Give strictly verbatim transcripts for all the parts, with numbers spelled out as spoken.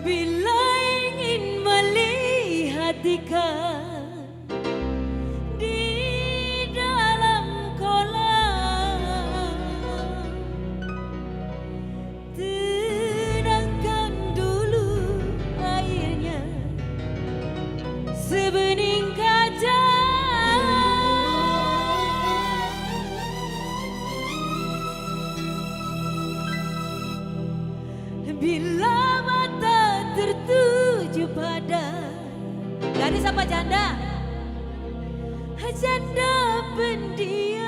Bila ingin melihat ikan di dalam kolam, tenangkan dulu airnya sebening kaca. Bila mata tertuju pada gadis apa janda? Janda pendiam.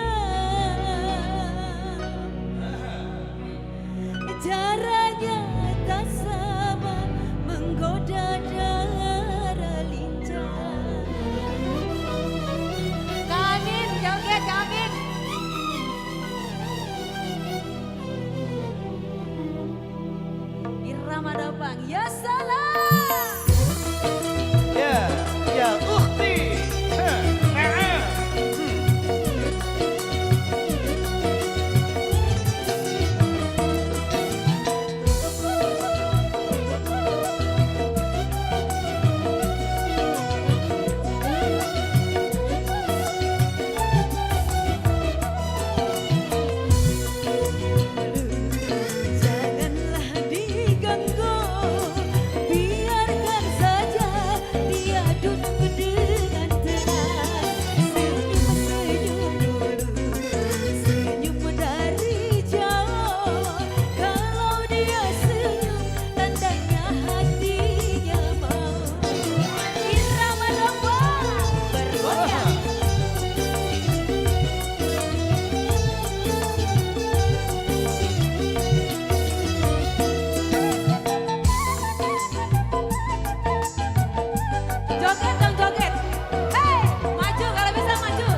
Caranya tak sama menggoda dara lincah. Kak Amin, joget Kak Amin. Irama Dopang, ya salam. Ya, ya ukhti. Heh, heh, hmm. Janganlah diganggu, biarkan saja dia duduk dengan tenang. Senyum-senyum dulu, senyum dari jauh. Kalau dia senyum, tandanya hatinya mau. Irama Dopang bergoyang. Joget dong, joget. Hei, maju kalau bisa maju.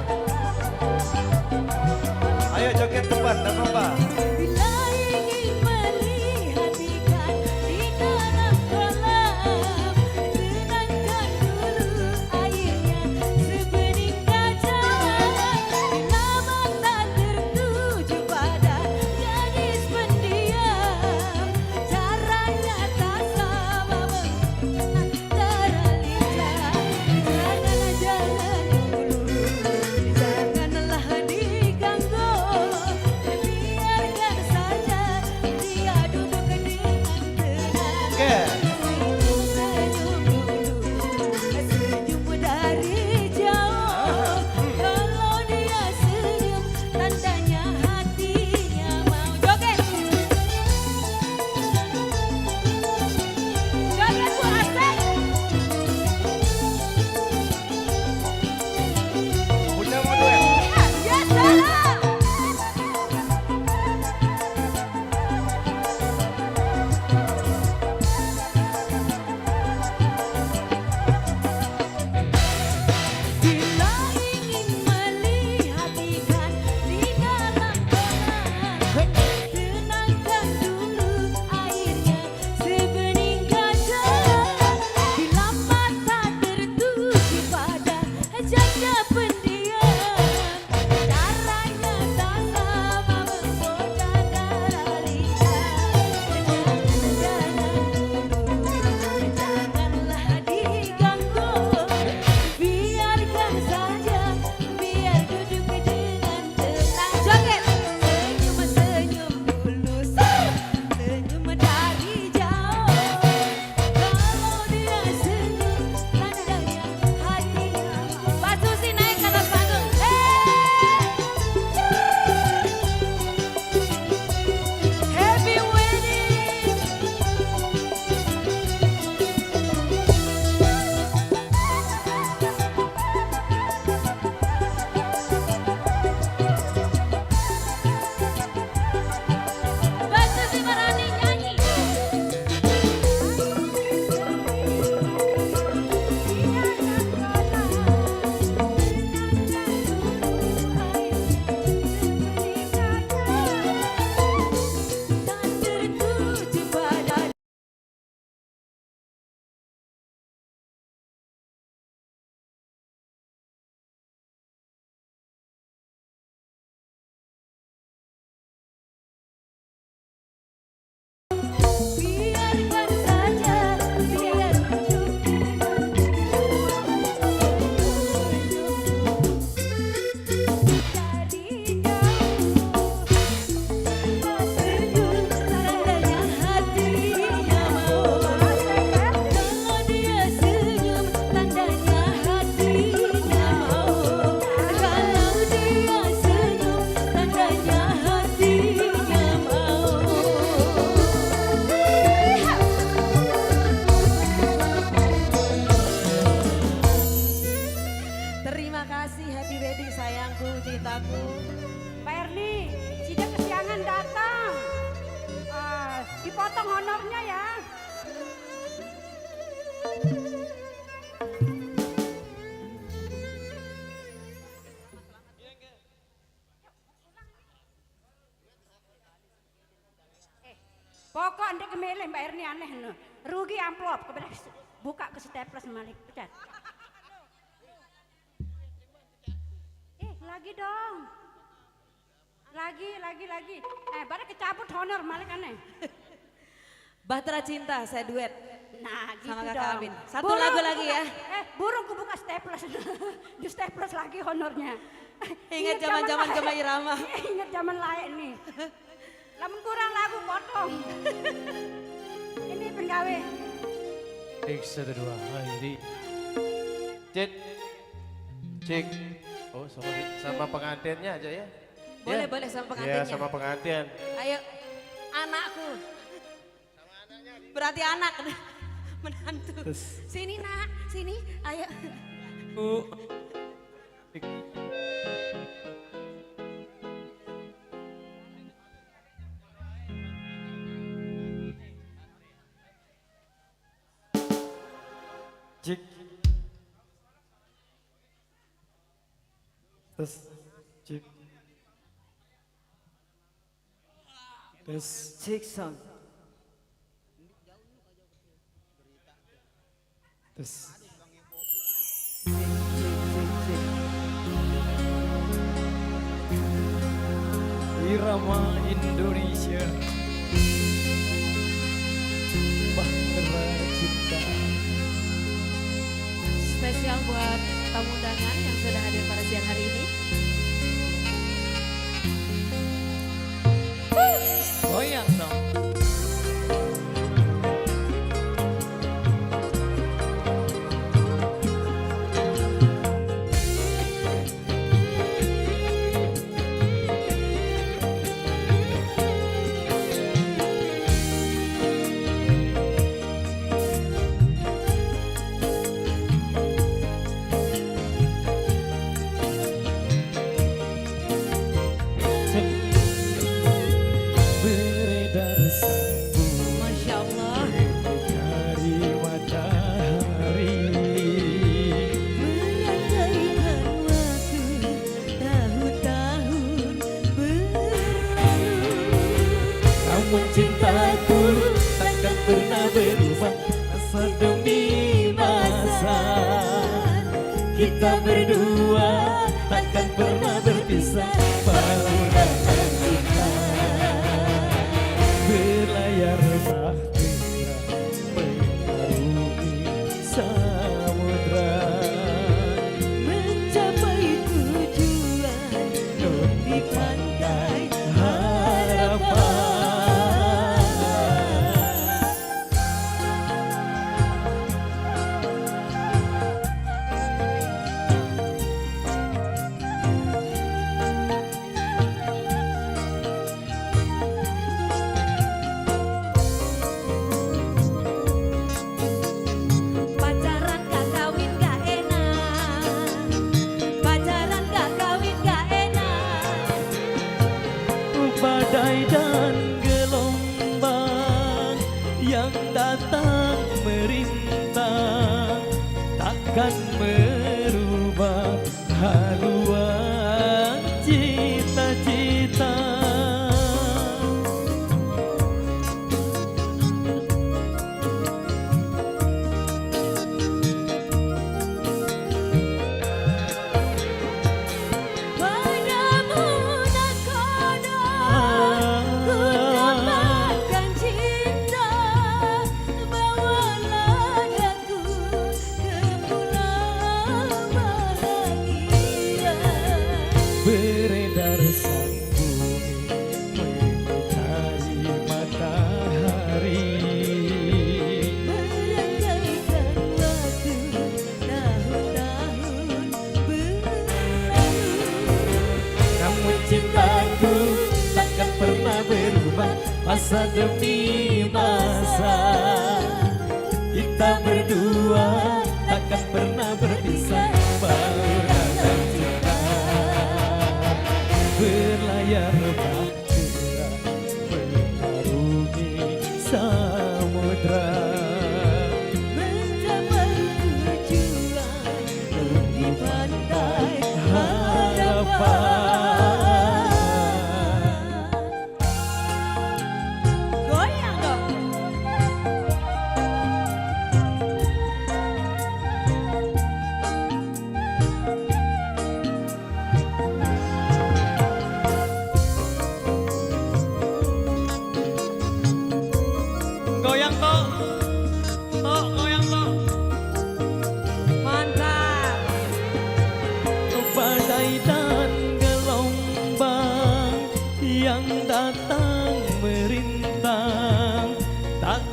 Ayo joget depan, nggak apa-apa. Bila ingin melihat ikan di dalam kolam, tenangkan dulu airnya sebening kaca. Bila mata tertuju pada gadis pendiam, caranya tak sama menggoda dara lincah. Jangan, jangan dulu, janganlah diganggu. Biar Pokok ndek milih Mbak Erni aneh no. Rugi amplop, kebelah buka ke staples malik, pecat. Eh, lagi dong. Lagi, lagi, lagi. Eh, baru kecabut honor malik aneh. Bahtera Cinta, saya duet. Nah, gitu Sama Kakak dong. Amin. Satu Burung lagu lagi kubuka- ya. Eh, burung kubuka staples. Di staples lagi honornya. Ingat zaman-zaman Rhoma Irama. Iya, ingat zaman lain nih. Lamun kurang lagu potong. Ini penggawe. Cek satu dua. Hai, di. Cek. Cek. Oh, sama, sama pengantinnya aja ya. Boleh, Ya. Boleh sama Ya, pengantinnya. Sama pengantin. Ayo, anakku. Berarti anak, menantu. Terus. Sini nak, sini, ayo. Bu. Cek. Tes, cek. Tes, cek sound. Tes. Cek, cek, cek, cek. Irama Indonesia. Bahtera Cinta. Spesial buat tamu undangan yang sudah hadir pada siang hari ini. Goyang dong. Beredar sambung Masya Allah. dari matahari. Menyangkaikan waktu tahun-tahun berlalu. Namun cintaku takkan pernah berubah. Masa demi masa kita berdua takkan pernah berpisah. Bahtera Cinta berlayar bahtera mengarungi samudra. Mencapai tujuan Nun di pantai harapan. Pacaran gak kawin gak enak. Pacaran gak kawin gak enak. Badai dan gelombang yang datang merintang takkan merubah haluan cita-cita. Padamu nakoda ku dapatkan cinta. Bawalah aku ke pulau bahagia. Beredar sang bumi mengitari matahari. Menyangkaikan waktu tahun-tahun berlalu. Namun cintaku takkan pernah berubah. Masa demi masa kita berdua takkan pernah berpisah. Bahtera Cinta berlayar bahtera mengarungi samudra. Mencapai tujuan di pantai harapan. Goyang dong.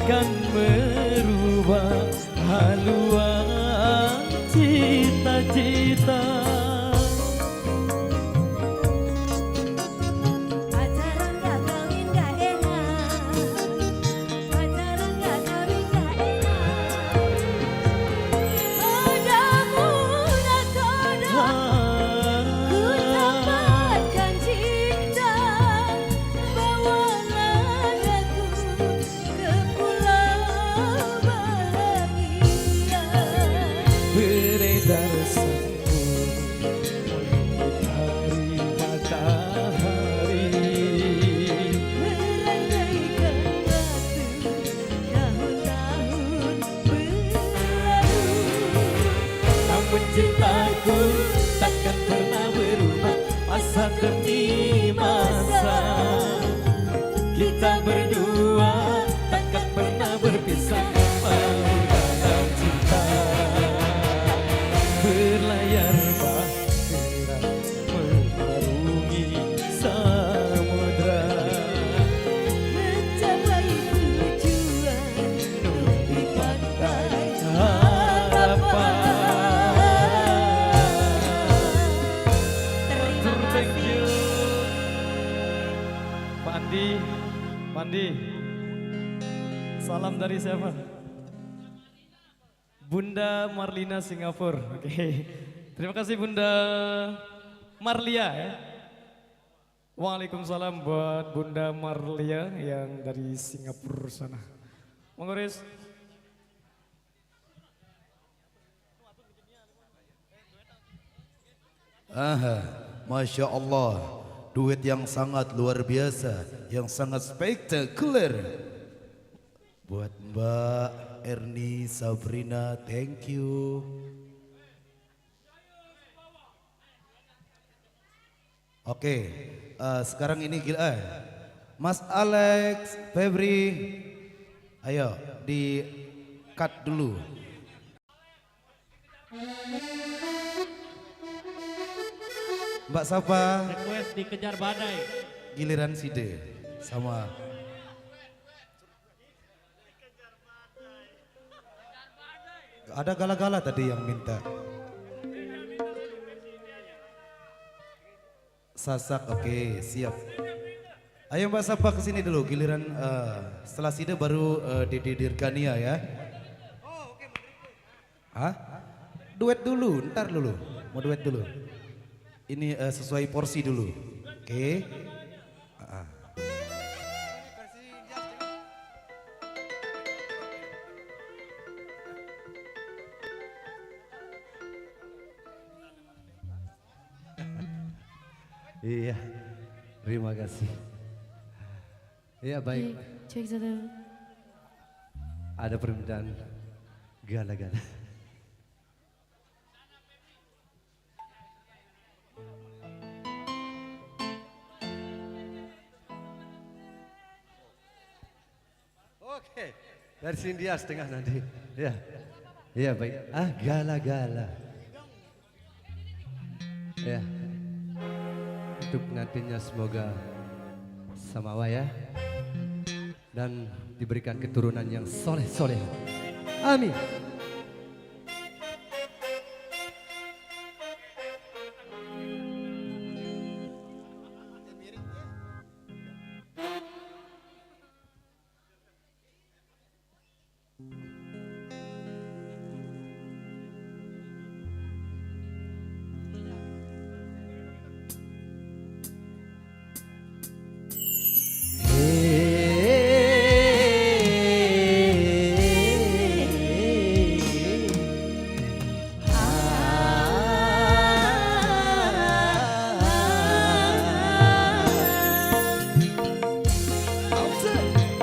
Kan merubah haluan cita-cita. Pacaran gak kawin gak enak. Pacaran gak kawin gak enak. Ada muda kodak. Ku dapatkan cinta. Bawalah aku ke pulau bahagia. Beredar sambung menyambut hari matahari. Merandaikan waktu tahun-tahun berlalu. Namun cintaku takkan pernah berubah, masa demi masa. Kita berdua takkan pernah berpisah, walau dalam cinta. Berlayar bahtera mengarungi samudra. Mencapai tujuan di pantai harapan. Terima kasih. Pak Andi, Pak Andi. Salam dari siapa? Bunda Marlina Singapura. Oke. Terima kasih Bunda Marlia ya. Waalaikumsalam buat Bunda Marlia yang dari Singapura sana. Monggo, Riz. Aha, Masya Allah, duet yang sangat luar biasa, yang sangat spektakuler. Buat Mbak Erni Sabrina, thank you. Oke, eh, sekarang ini gila, eh, Mas Alex, Febri, ayo di cut dulu. Mbak Sapa, request Dikejar Badai. Giliran side sama. Ada gala-gala tadi yang minta. Sasak, oke, siap. Ayo Mbak Sapa ke sini dulu, giliran, eh, setelah sida baru, eh, Dede Dirgania ya. Hah? Duet dulu, ntar dulu. Mau duet dulu. Ini, eh, sesuai porsi dulu. Oke. Ah, ah. Iya, terima kasih. Iya, baik. Cek, cek satu. Ada permintaan gala-gala. Oke, dari India setengah nanti. Ya, ya, baik. Ah, gala-gala. Ya, untuk pengantinnya semoga samawa ya, dan diberikan keturunan yang soleh-soleh. Amin.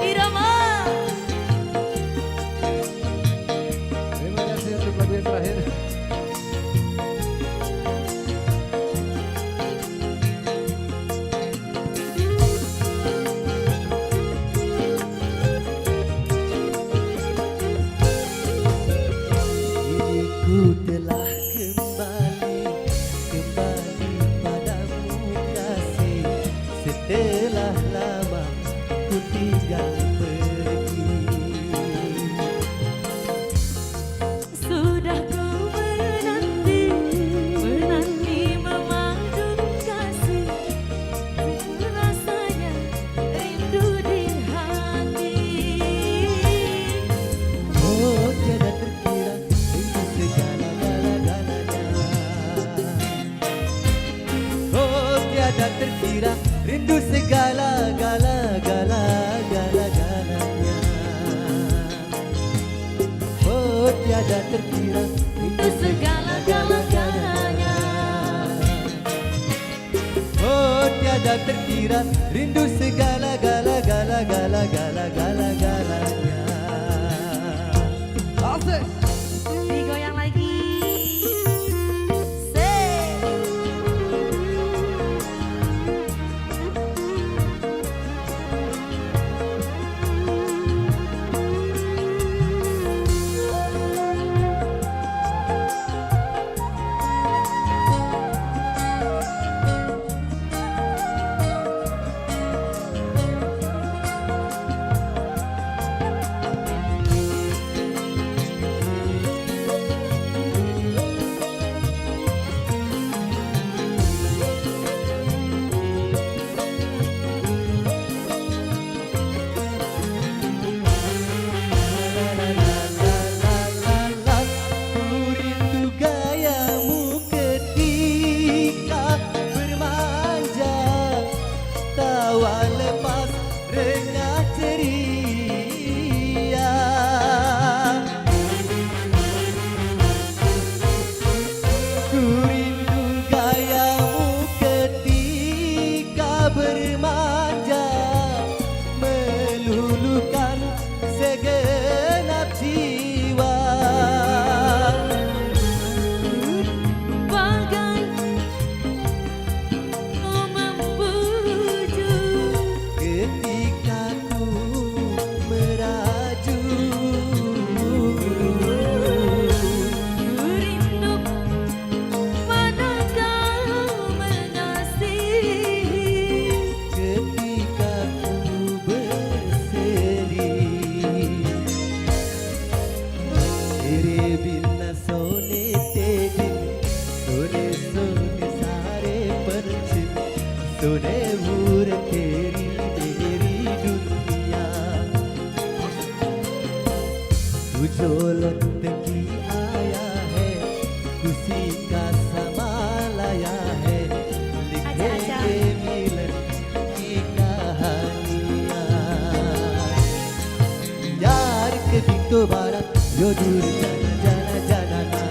Irama. Terima kasih untuk lagu yang terakhir. Kini ku telah kembali, kembali padamu kasih. Setelah lama ku tinggal pergi. Tiada terkira rindu segala-galanya. Oh, tiada terkira rindu segala-gala-gala-gala-gala-galanya. Asik. Digoyang lagi. Sik. Ku rindu gayamu ketika bermanja, tawa lepas renyah ceria. Ku rindu gayamu ketika bermanja, meluluhkan segenap jiwa. Bagai membujuk ketika ku merajuk. Ku rindu pada kau mengasihi ketika ku bersedih. तेरे बिन ना सोने तेरी, सोने सोने सारे पंछी, सोने भूरे तेरी मेरी दुनिया। तू जो लौट के आया है, खुशी का सामान लाया है, लिखेंगे मिलन की कहानियाँ। यार कभी दोबारा यो दूर जाना, जाना, जाना ना,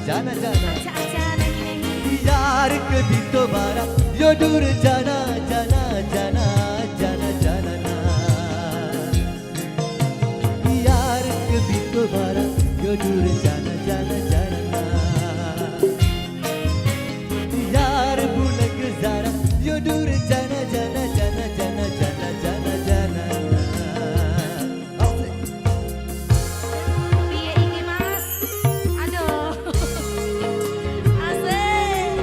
जाना, जाना। अच्छा, अच्छा, नहीं, नहीं। यार कभी दोबारा यो दूर जाना, जाना, जाना, जाना, जाना ना। यार कभी दोबारा यो दूर जाना, जाना, जाना ना। यार भूल के जरा यो दूर जाना, जाना, जाना, जाना, जाना, जाना, जाना ना। Piye iki, Mas? Aduh. Asik.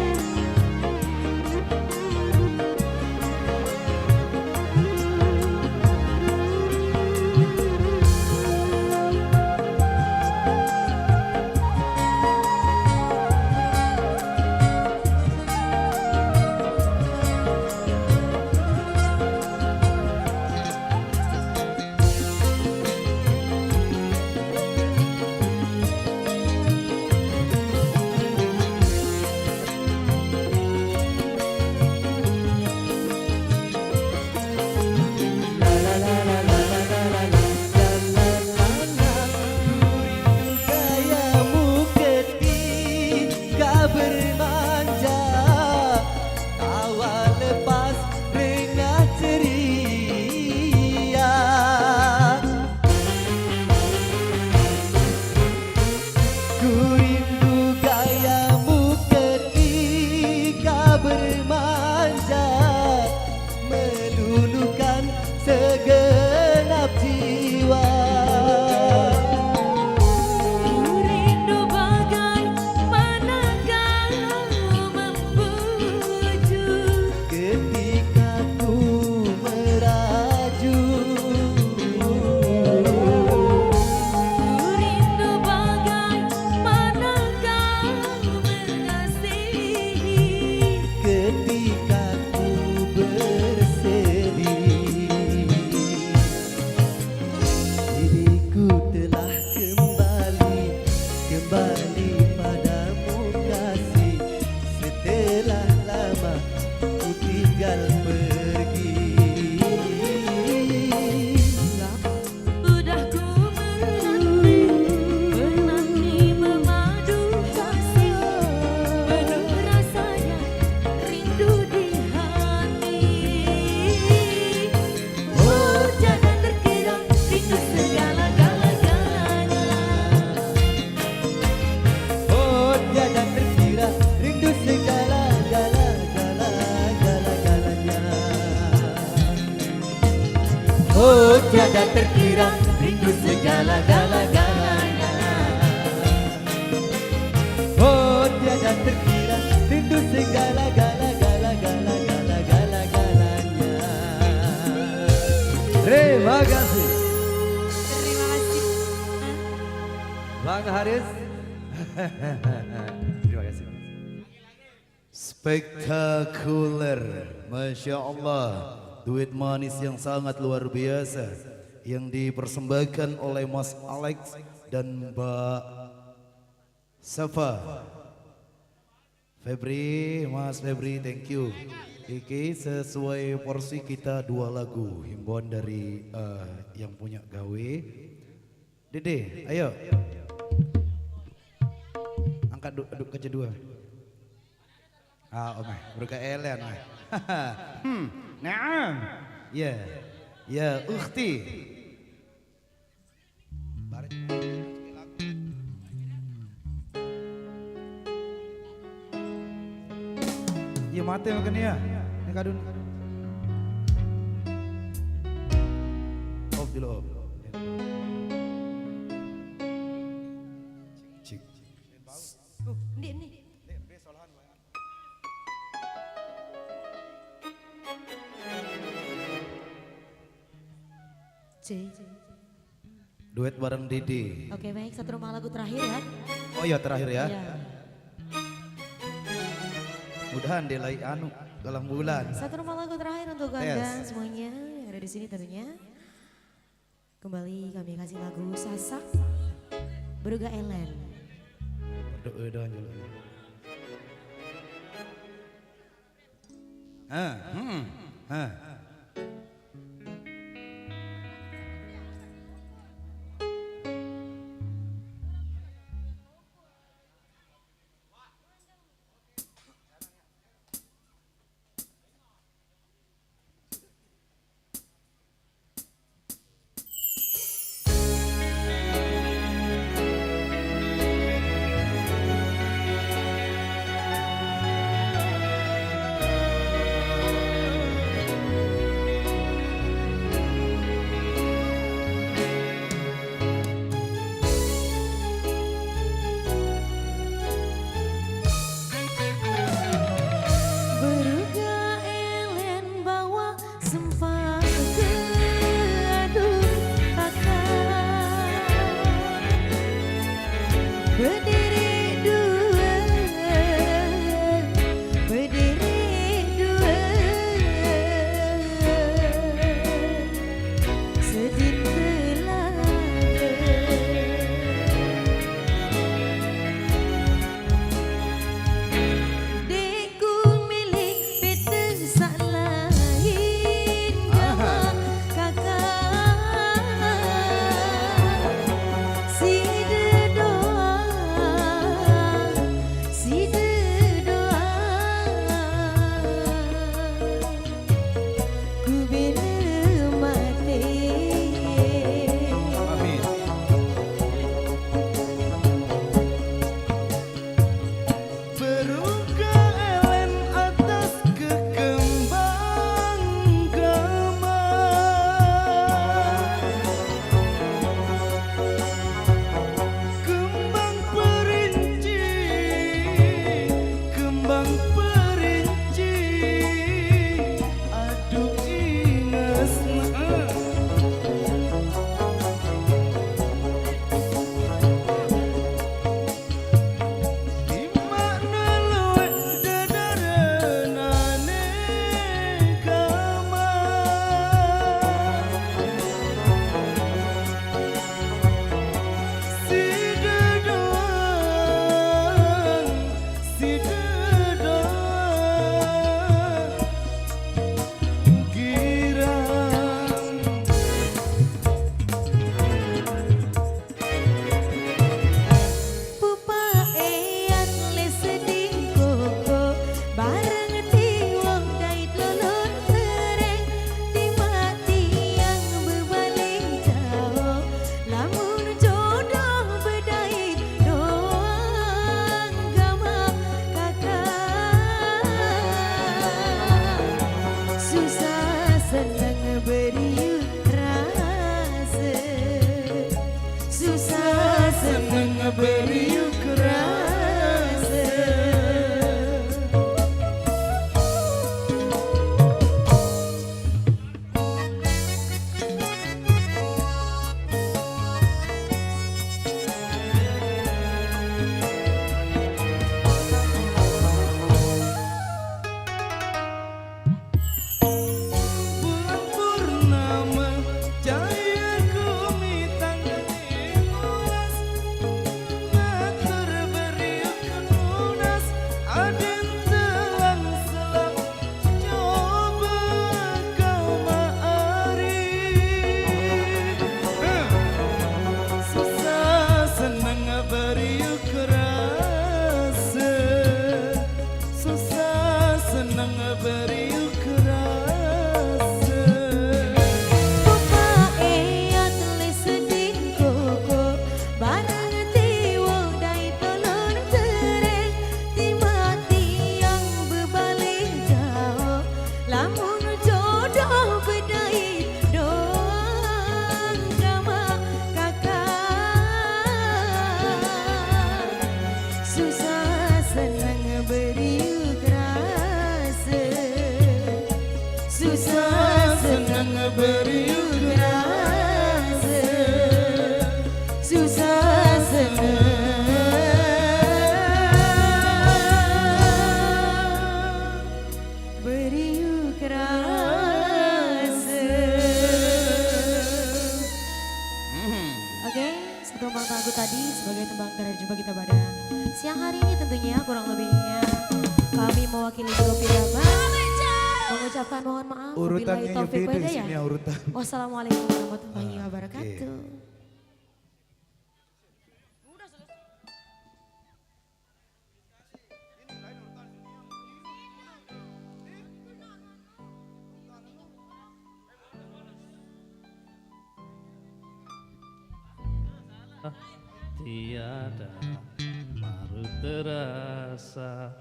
Oh, tiada terkira rindu segala-gala-galanya. Oh, tiada terkira rindu segala-gala-gala-gala-gala-galanya. Terima kasih. Terima kasih. Bang Haris. Terima kasih. Spektakuler, Masya Allah. Duet manis yang sangat luar biasa yang dipersembahkan oleh Mas Alex dan Mbak Safa. Febri, Mas Febri, thank you. Iki sesuai porsi kita dua lagu. Himbauan dari eh, yang punya gawe. Dede, ayo. Angkat du, du, ke kedua. Ah, oke. Berka Elen, ah. Hmm, naam. Ya. Ya, ukhti. Baris. Iya, mati makanya ya. Ini kadun. Off dulu, off. Cik. Tuh, ini, ini. C. Duet bareng Didi. Oke, baik, satu rumah lagu terakhir ya. Oh ya, terakhir ya. Iya. Mudahan dia lagi anu, galang bulan. Satu rumah lagu terakhir untuk Anda semuanya yang ada di sini tentunya. Kembali kami kasih lagu Sasak, Beruga Elen. Berdoa doang dulu. Ah, hmm, ah. Beriuk rasa. Bulan purnama, cahaya gumitang di monas, ngatur beriuk monas, aden telang selak, coba kau maari. Susah senang beriuk rasa. Susah senang beriuk rasa. Bapak e tulis seding koko, barang tiwo dai pelun tereng, timati yang bebalih jauh, lamun jodoh bedai doang kama kakak. Susah senang beriuk rasa. Susah senang beriuk rasa. Susah senang beriuk rasa. Oke, satu tembang lagu tadi sebagai tembang terakhir jumpa kita pada siang hari ini tentunya, kurang lebihnya kami mewakili grup Irama mengucapkan mohon maaf. Urutannya wabillahi taufiq wal hidayah. Urutan. Wassalamualaikum warahmatullahi wabarakatuh. Tiada maru terasa.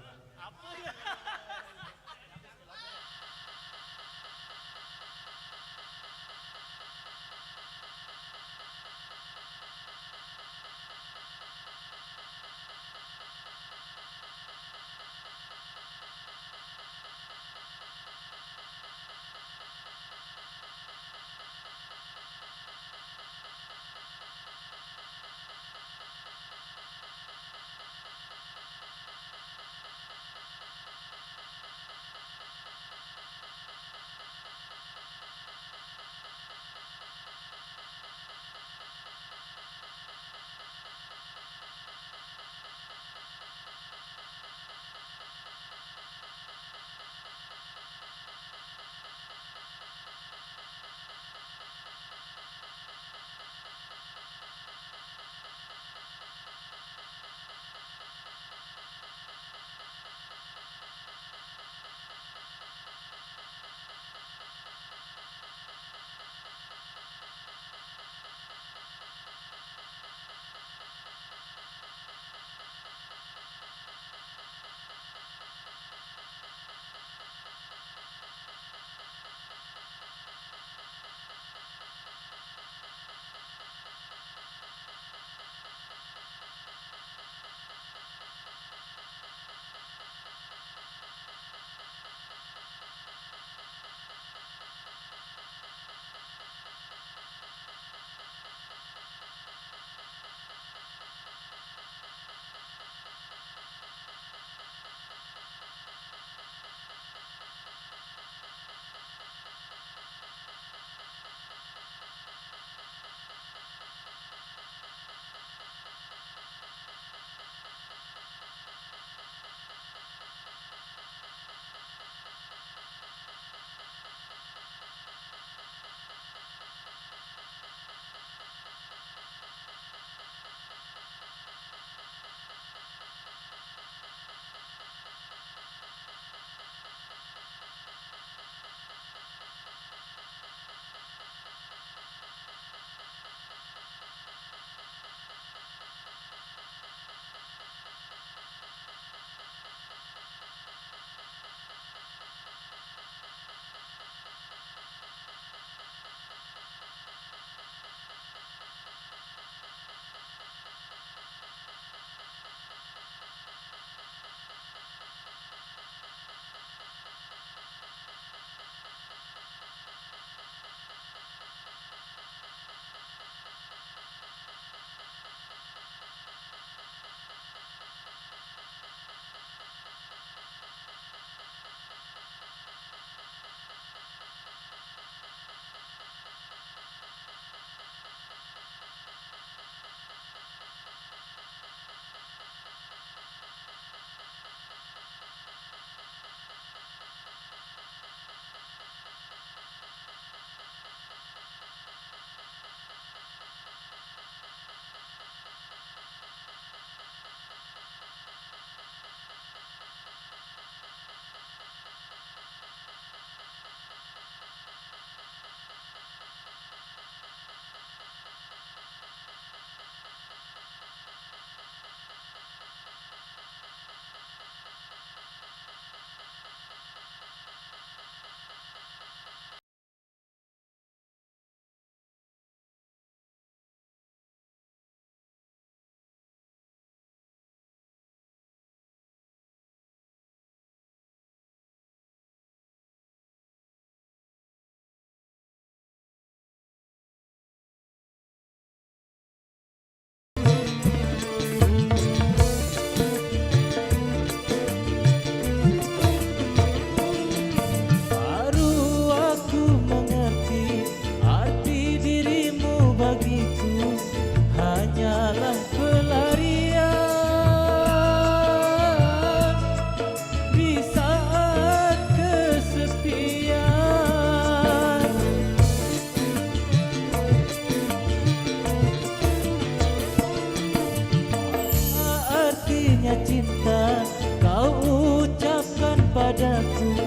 cinta kau ucapkan padaku,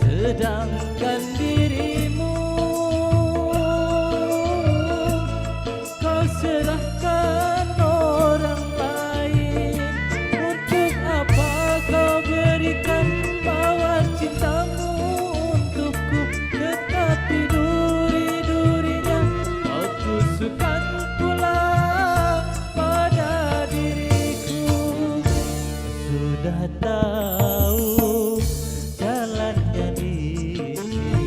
sedangkan dirimu kau serahkan orang lain. Untuk apa kau berikan mawar cintamu untukku, tetapi duri-durinya kau tusukkan pula pada diriku? Sudah tahu jalannya di sini.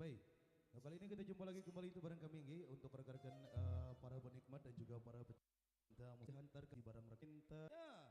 Baik. Nah, kali ini kita jumpa lagi kembali itu bareng kami, nggih, untuk rekan-rekan, eh, para penikmat dan juga para pecinta musik, hantar ke barang rekan kita. Ya.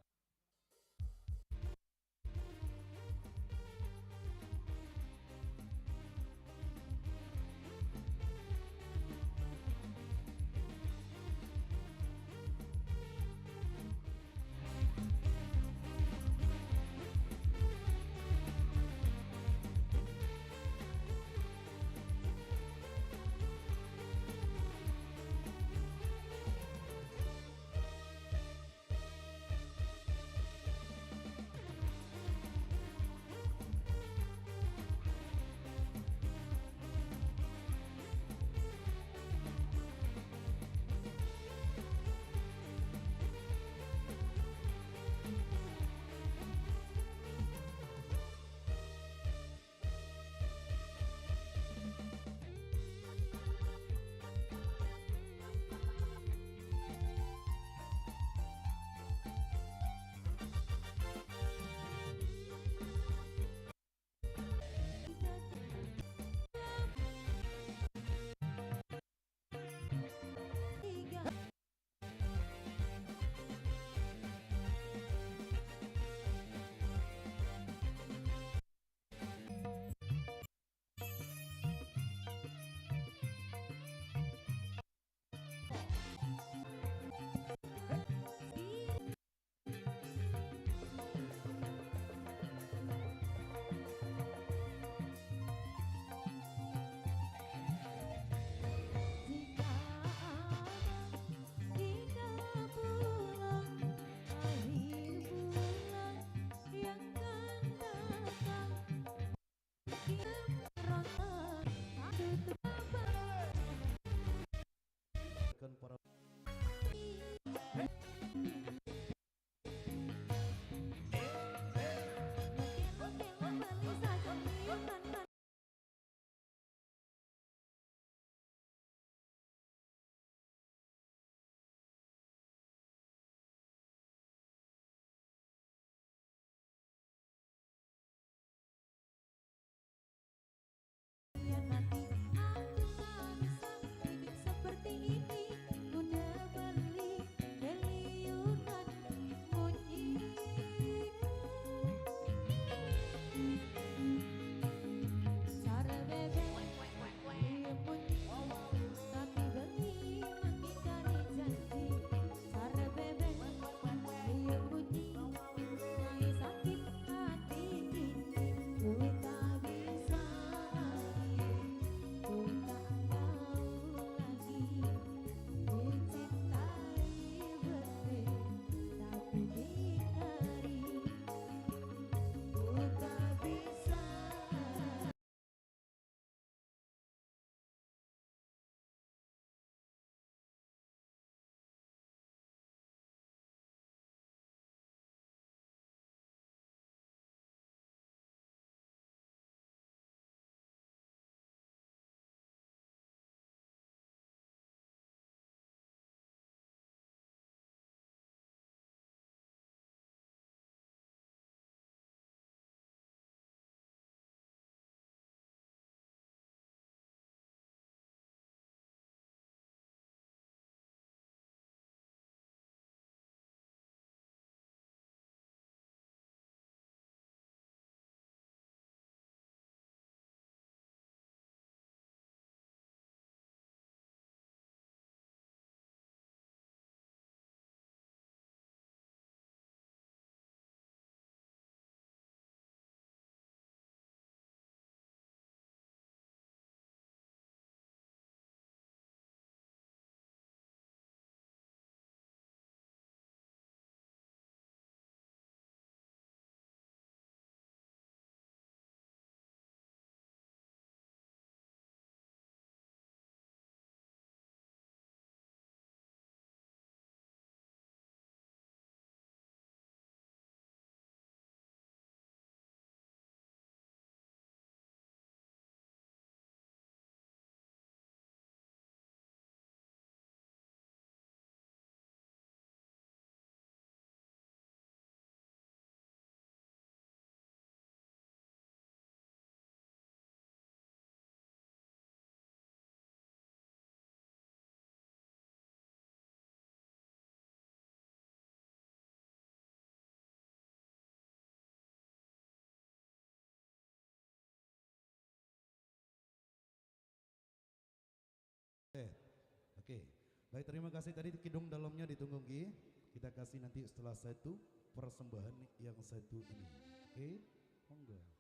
Baik, terima kasih. Tadi kidung dalamnya ditunggu, nggih. Kita kasih nanti setelah satu persembahan yang satu ini. Oke, monggo.